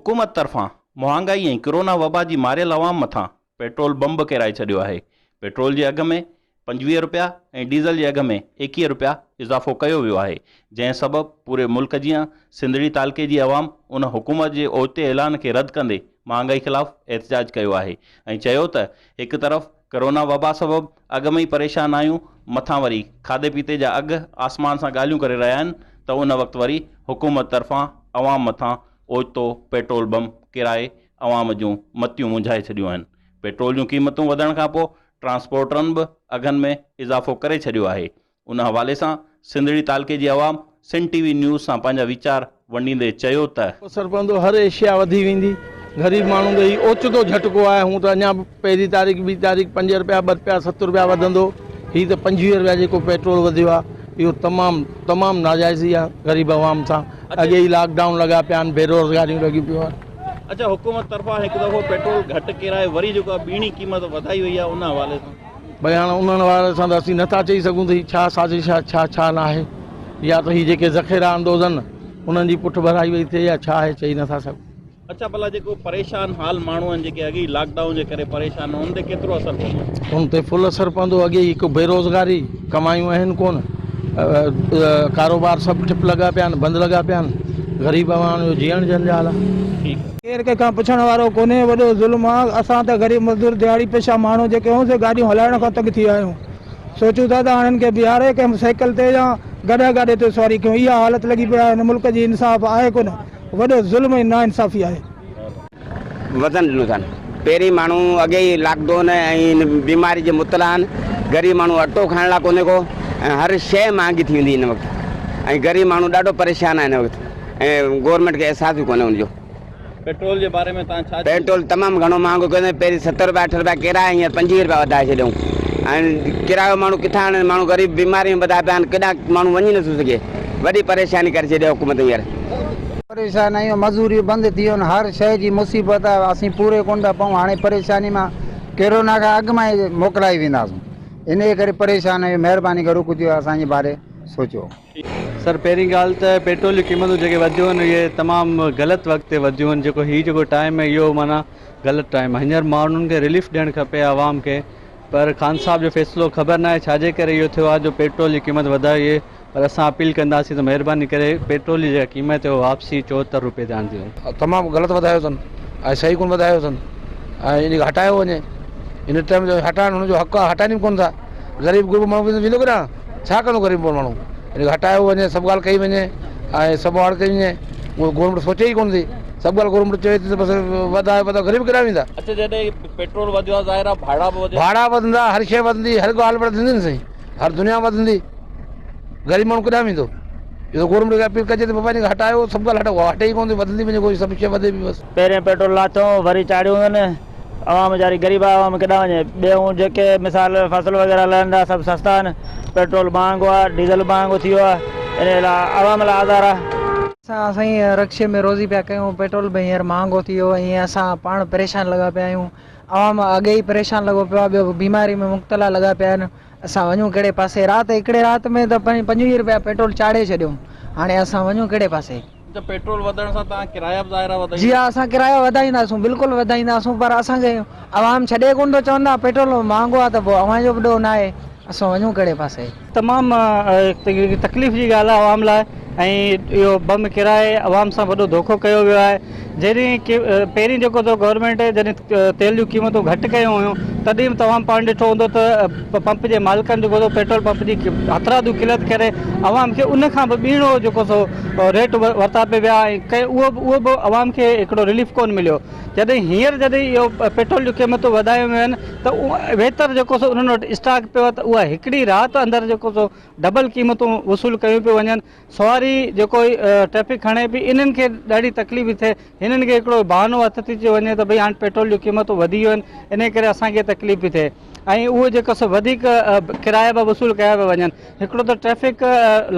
حڪومت طرفان مهانگائي ۽ ڪرونا وبا جي ماريل عوام مٿان پيٽرول بم به ڪيرائي ڇڏيو آهي. پيٽرول جي اگهه ۾ 25 رپيا ۽ ڊيزل جي اگهه ۾ 21 رپيا اضافو ڪيو ويو آهي، جنهن سبب پوري ملڪ جيان سنڌڙي تعلقي جي عوام ان حڪومت جي اوچتي اعلان کي رد ڪندي مهانگائي خلاف احتجاج ڪيو آهي ۽ چيو ته هڪ طرف ڪرونا وبا سبب اڳ ۾ ئي پريشان آهيون، مٿان وري کاڌي پيتي جا اگهه آسمان سان ڳالهيون ڪري رهيا آهن ته ان وقت وري حڪومت طرفان عوام مٿان اوچتو پيٽرول بم ڪيرائي عوام جون متيون مونجهائي ڇڏيون آهن. پيٽرول جون قيمتون وڌڻ کانپوء ٽرانسپورٽرن به اگهن ۾ اضافو ڪري ڇڏيو آهي. ان حوالي سان سنڌڙي تعلقي جي عوام سنڌ ٽي وي نيوز سان پنهنجا ويچار ونڊيندي چيو ته. اثر پوندو هر ايشيا وڌي ويندي غريب ماڻهو تي هي اوچتو جهٽڪو آهي هون ته اڃا به پهرين تاريخ ٻي تاريخ پنج رپيا ٻه رپيا ست رپيا وڌندو هي ته 25 رپيا جيڪو پيٽرول وڌيو آهي اهو تمام تمام ناجائزي آهي غريب عوام سان اڳي ئي لاڪ ڊائون لڳا پيا آهن بيروزگاريون لڳيون پيون آهن. اڇا حڪومت طرفان هڪ دفعو پيٽرول گهٽ ڪيرائي وري جيڪو آهي ٻيڻي قيمت وڌائي وئي آهي ان حوالي سان. ڀئي هاڻ انهن حوالي سان ته اسين نٿا چئي سگهون ته هي ڇا سازش آهي ڇا ڇا ناهي يا ته هي جيڪي ذخيره اندوز آهن انهن جي پٺ ڀرائي وئي ٿئي يا ڇا آهي چئي نٿا سگهون. اڇا ڀلا جيڪو پريشان حال ماڻهو آهن جيڪي اڳي ئي لاڪ ڊائون جي ڪري پريشان آهن انهن تي ڪيترو اثر پوندو؟ ان تي فل اثر پوندو اڳي ئي هڪ بيروزگاري ڪمايون آهن ڪونه ڪاروبار سڀ ٺپ لڳا پيا آهن بند لڳا پيا آهن غريب عوام جو جيئڻ جنجال آهي. ٺيڪ. ڪير ڪنهن کان پڇڻ وارو ڪونهي وڏو ظلم آ اسان ته غريب مزدور دهاڙي پيشه ماڻهو جيڪي آهيون سي گاڏيون هلائڻ کان تنگ ٿي ويا آهيون سوچون ٿا ته هاڻي هن کي بيهاري ڪنهن سائيڪل تي يا گڏهه گاڏي تي سواري ڪيون اها حالت لڳي پئي آهي هن ملڪ جي انصاف آهي ڪونه وڏو ظلم ۽ ناانصافي آهي. وزن ڏنو اٿن پهرين ماڻهو اڳي ئي لاڪ ڊون ۽ هن بيماري جي مبتلا آهن غريب ماڻهو اٽو کائڻ لاء ڪونهي ڪو ۽ هر شيء مهانگي ٿي ويندي هن وقت ۽ غريب ماڻهو ڏاڍو پريشان آهي هن وقت ۽ گورنمينٽ کي احساس به ڪونهي ان جو. پيٽرول جي باري ۾ توهان ڇا چوندو؟ پيٽرول تمام گهڻو مهانگو ڪيو اٿن پهرين ست روپيا اٺ روپيا ڪرايو هينئر 25 روپيا وڌائي ڇڏيائون ۽ ڪرايو ماڻهو ڪٿان آڻن ماڻهو غريب بيماري ۾ ٻڌا پيا آهن ڪيڏانهن ماڻهو وڃي نٿو سگهي وڏي پريشاني ڪري ڇڏي آهي حڪومت هينئر. پريشان آهيون مزوريون بند ٿي ويون هر شيء جي مصيبت آهي اسين پوري ڪونه ٿا پئون هاڻي پريشاني مان ڪرونا کان اڳ مان ئي موڪلائي وينداسون انهيء ڪري پريشان آهيون مهرباني ڪري ڪجهه اسان جي باري سوچيو. سر پهرين ڳالهه ته پيٽرول جون قيمتون جيڪي وڌيون آهن اهي تمام غلط وقت تي وڌيون آهن جيڪو هي جيڪو ٽائيم آهي اهو معنيٰ غلط ٽائيم آهي هينئر ماڻهن کي رليف ڏيڻ کپي عوام کي پر خان صاحب جو فيصلو خبر ناهي ڇا جي ڪري اهو ٿيو آهي جو پيٽرول جي قيمت وڌائي وئي پر اسان اپيل ڪنداسين ته مهرباني ڪري پيٽرول جي جيڪا قيمت آهي اها واپسي 74 روپيه تي آندي وڃي. تمام غلط وڌايو اٿن ۽ صحيح ڪونه وڌايو اٿن ۽ ان کي هٽايو وڃي ان ٽائيم جو هٽائڻ هن جو حق آهي هٽائين به ڪونه ٿا غريب غربو ماڻهو ويندو ڪيڏانهن ڇا ڪندو غريب ماڻهو ان کي هٽايو وڃي سڀ ڳالهه ڪئي وڃي ۽ سڀ واڙ ڪئي وڃي اهو گورنمينٽ سوچي ئي ڪونه ٿي سڀ ڳالهه گورنمينٽ چوي ٿي ته بس وڌايو وڌايو غريب ڪيڏانهن ويندا. اڇا جڏهن پيٽرول وڌيو آهي ظاهر آهي ڀاڙا به وڌيا. ڀاڙا وڌندا هر شيء وڌندي هر ڳالهه وڌندي نه سائين هر دنيا وڌندي غريب ماڻهو ڪيڏانهن ويندو اهو گورنمينٽ کي اپيل ڪجي ته بابا ان کي هٽايو سڀ ڳالهه هٽايو هٽي ئي ڪونه ٿي وڌندي وڃي ڪوئي سڀ شيء وڌي پئي بس. پهرين پيٽرول لاٿو وري چاڙهيون آهن عوام ويچاري غريب عوام ڪيڏانهن وڃي ٻيون جيڪي مثال فصل وغيره لهن ٿا سڀ سستا آهن پيٽرول مهانگو آهي ڊيزل مهانگو ٿي ويو آهي ان لاء عوام لاء آزار آهي. اسان سائين رڪشي ۾ روزي پيا ڪيون پيٽرول به هينئر مهانگو ٿي ويو ۽ اسان پاڻ پريشان لڳا پيا آهيون عوام اڳي ئي پريشان لڳو پيو آهي ٻيو بيماري ۾ مبتلا لڳا پيا آهن اسان وڃون ڪهڙي پاسي رات هڪڙي رات ۾ ته 25 رپيا پيٽرول چاڙهي ڇڏيو هاڻي اسان وڃون ڪهڙي پاسي. ته پيٽرول وڌڻ سان توهان ڪرايا به ظاهر آهي وڌائيندا. جي ها اسان ڪرايو وڌائينداسون بلڪل وڌائينداسون پر اسان کي عوام ڇڏي ڪونه ٿو چوندا پيٽرول مهانگو آهي ته پوء اوهان جو به ڏوهه ناهي اسان وڃون ڪهڙي پاسي. تمام تڪليف جي ڳالهه آهي عوام لاء ۽ اهو بم ڪيرائي عوام سان وڏو ڌوکو ڪيو ويو آهي جڏهن پهرين جيڪو تو گورنمينٽ جڏهن تيل جون قيمتون گهٽ ڪيون هيون تڏهن به توهان پاڻ ڏٺو هوندو ته پمپ جي مالڪن جيڪو سو پيٽرول پمپ جي هٿرادو قلت ڪري عوام کي ان کان به ٻيڻو جيڪو سو ريٽ ورتا پئي ويا ۽ اهو اهو به عوام کي هڪڙو رليف ڪونه مليو جڏهن هينئر جڏهن اهو پيٽرول جون قيمتون وڌايون ويون آهن ته ويتر جيڪو سو انهن وٽ اسٽاڪ پيو آهي ته اها هڪڙي رات اندر جيڪو سو ڊبل قيمتون وصول ڪيون پيون وڃن سواري جيڪو ٽريفڪ کڻي پئي انهن کي ڏاڍي تڪليف ٿي ٿئي هنن کي هڪڙو بهانو هٿ ٿي اچي وڃي ته ڀئي هاڻي پيٽرول جون قيمتون وڌي ويون آهن انهي ڪري اسان کي تڪليف پئي ٿئي ۽ اهو جيڪو سو وڌيڪ ڪرايا به وصول ڪيا پيا وڃن هڪڙو ته ٽريفڪ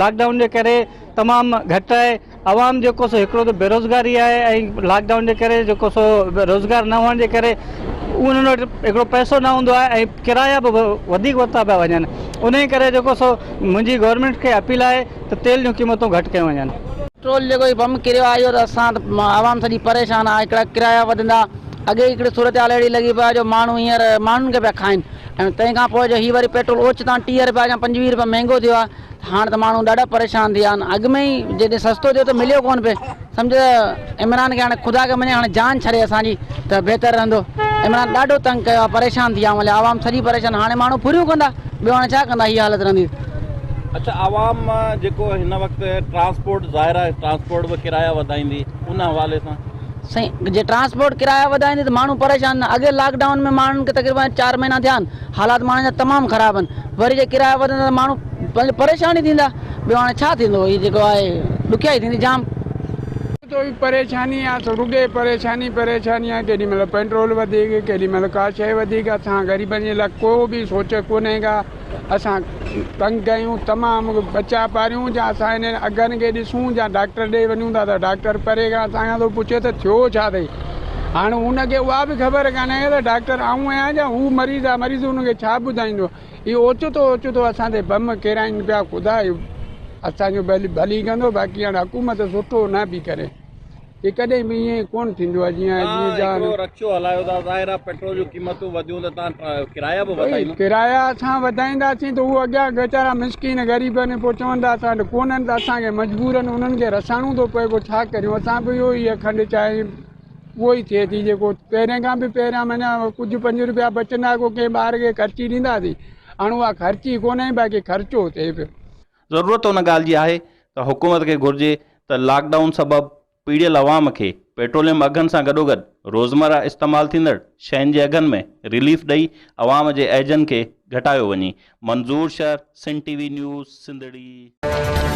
لاڪ ڊائون جي ڪري تمام گهٽ آهي عوام جيڪو سو هڪڙو ته بيروزگاري آهي ۽ لاڪ ڊائون جي ڪري جيڪو سو روزگار نه هئڻ جي ڪري انهن وٽ هڪڙو پئسو نه هوندو آهي ۽ ڪرايا به وڌيڪ ورتا پيا وڃن انهي ڪري جيڪو سو منهنجي گورنمينٽ کي اپيل آهي ته تيل جون قيمتون گهٽ ڪيون وڃن. پيٽرول جيڪو هي بم ڪريو آهي اهو ته اسان ته عوام سڄي پريشان آهي هڪڙا ڪرايا وڌندا اڳي ئي هڪڙي صورتحال اهڙي لڳي پئي آهي جو ماڻهو هينئر ماڻهن کي پيا کائن ۽ تنهن کان پوء جو هي وري پيٽرول اوچتا 30 رپيا يا 25 رپيا مهنگو ٿيو آهي ته هاڻ ته ماڻهو ڏاڍا پريشان ٿي ويا آهن اڳ ۾ ئي جڏهن سستو ٿيو ته مليو ڪونه پئي سمجهه ته عمران کي هاڻي خدا کي مڃي هاڻي جان ڇڏي اسان جي ته بهتر رهندو عمران ڏاڍو تنگ ڪيو آهي پريشان ٿي ويا آهيون عوام سڄي پريشان هاڻي ماڻهو ڦريون ڪندا ٻيو هاڻي ڇا ڪندا هي حالت رهندي. اڇا عوام جيڪو هن وقت ٽرانسپورٽ ظاهر آهي ٽرانسپورٽ به ڪرايا وڌائيندي ان حوالي سان. سائين جي ٽرانسپورٽ ڪرايا وڌائيندي ته ماڻهو پريشان اڳي لاڪ ڊائون ۾ ماڻهن کي تقريبن 4 مهينا ٿيا آهن حالات ماڻهن جا تمام خراب آهن وري جي ڪرايا وڌندا ته ماڻهو پنهنجو پريشان ئي ٿيندا ٻيو هاڻي ڇا ٿيندو هي جيڪو آهي ڏکيائي ٿيندي جام. تو به پريشاني آ سو رڳي پريشاني پريشاني آ ڪيڏي مهل پيٽرول وڌيڪ ڪيڏي مهل ڪا شيء وڌيڪ اسان غريبن جي لاء ڪو به سوچ ڪونهي ڪا اسان تنگ آهيون تمام ٻچا پاريون جا اسان انهن اگهن کي ڏسون جا ڊاڪٽر ڏي وڃون ٿا ته ڊاڪٽر پري کان اسان کان ٿو پڇي ته ٿيو ڇا اٿئي هاڻ ان کي اها به خبر ڪانهي ته ڊاڪٽر آئون آهيان جا هو مريض آهي مريض ان کي ڇا ٻڌائيندو اهو اوچتو اوچتو اسان تي بم ڪيرائين پيا خدا اسان جو ڀلي ڪندو باقي هاڻ حڪومت سٺو نه پئي ڪري. هي ڪڏهن به ائين ڪونه ٿيندو آهي جيئن جيئن جان. هڪڙو رڪشو هلايو ٿا ظاهر آهي پيٽرول جون قيمتون وڌيون ته توهان ڪرايا به وڌائيندو. ڪرايا اسان وڌائينداسين ته هو اڳيان ويچارا مسڪين غريب آهن پوء چوندا اسان وٽ ڪونهن ته اسان کي مجبورن انهن کي رساڻو ٿو پئي پوء ڇا ڪريون اسان به اهو ئي اکنڊ چانهه اهو ئي ٿئي ٿي جيڪو پهرين کان به پهريان معنيٰ ڪجهه 5 روپيا بچندا ڪو ڪنهن ٻار کي خرچي ڏينداسين هاڻ اها خرچي ڪونهي باقي خرچو ٿئي پيو. ضرورت ان ڳالهه جي آهي ته حڪومت کي گهرجي ته لاڪ ڊائون سبب پيڙيل عوام کي پيٽروليم اگهن سان گڏوگڏ روزمره استعمال ٿيندڙ شين جي اگهن ۾ رليف ڏئي عوام جي اهجن کي گهٽايو وڃي. Manzoor Shar, Sindh T V news, Sindhri.